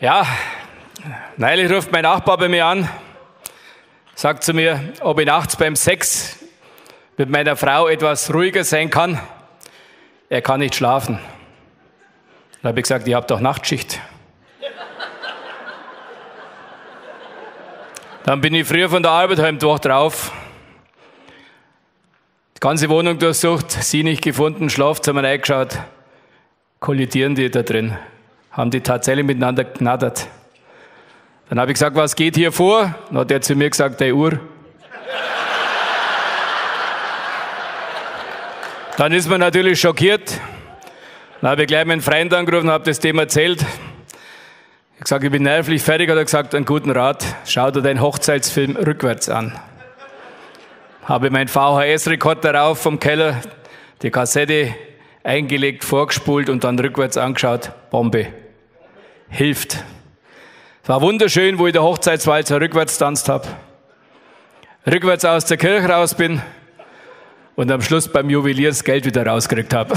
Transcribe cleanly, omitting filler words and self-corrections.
Ja, neulich ruft mein Nachbar bei mir an, sagt zu mir, ob ich nachts beim Sex mit meiner Frau etwas ruhiger sein kann. Er kann nicht schlafen. Dann habe ich gesagt, ich habe doch Nachtschicht. Dann bin ich früher von der Arbeit heim durch drauf. Die ganze Wohnung durchsucht, sie nicht gefunden, Schlafzimmer reingeschaut. Kollidieren die da drin. Haben die tatsächlich miteinander gnaddert. Dann habe ich gesagt, was geht hier vor? Dann hat er zu mir gesagt, die Uhr. Dann ist man natürlich schockiert. Dann habe ich gleich meinen Freund angerufen und habe das Thema erzählt. Ich habe gesagt, ich bin nervlich fertig. Hat er gesagt, einen guten Rat, schau dir deinen Hochzeitsfilm rückwärts an. Habe mein VHS-Rekorder rauf vom Keller, die Kassette eingelegt, vorgespult und dann rückwärts angeschaut. Bombe. Hilft. Es war wunderschön, wo ich der Hochzeitswalzer rückwärts tanzt habe. Rückwärts aus der Kirche raus bin und am Schluss beim Juwelier das Geld wieder rausgekriegt habe.